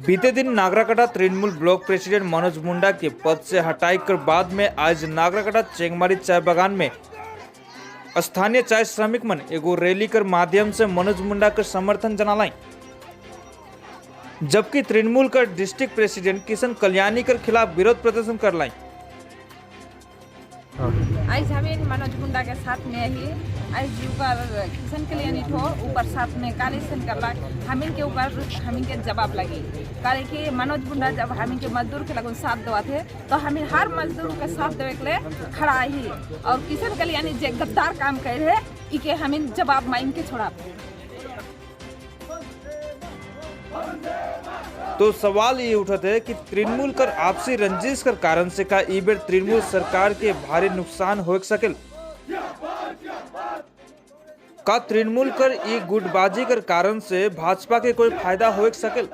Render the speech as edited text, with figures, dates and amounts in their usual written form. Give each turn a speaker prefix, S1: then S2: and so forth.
S1: बीते दिन नागराकाटा Trinamool block president Manoj मुंडा के पद से हटाई कर बाद में आज नागराकाटा चेंगमारी चाय बागान में स्थानीय चाय श्रमिक मन एगो रैली कर माध्यम से मनोज मुंडा के समर्थन जनालाई, जबकि तृणमूल का डिस्ट्रिक्ट प्रेसिडेंट किशन कल्याणी के खिलाफ विरोध प्रदर्शन कर लाई।
S2: आज हमें मनोज मुंडा के साथ में ही आज ऊपर किशन कल्याणी ठो ऊपर साथ में काली सन करला हमिन के ऊपर हमिन के जवाब लगी, काहे कि मनोज मुंडा जब हमिन के मजदूर के लगन साथ दवा थे तो हमिन हर मजदूर के साथ देवे के लिए खड़ा ही और किशन कल्याणी जे गद्दार काम करे है, इके हमिन जवाब मांग के छोड़ा।
S1: तो सवाल ये उठते है कि तृणमूल कर आपसी रंजिश कर कारण से का ई बेर तृणमूल सरकार के भारी नुकसान हो सकेल? का तृणमूल कर ई गुटबाजी कर कारण से भाजपा के कोई फायदा हो सकेल?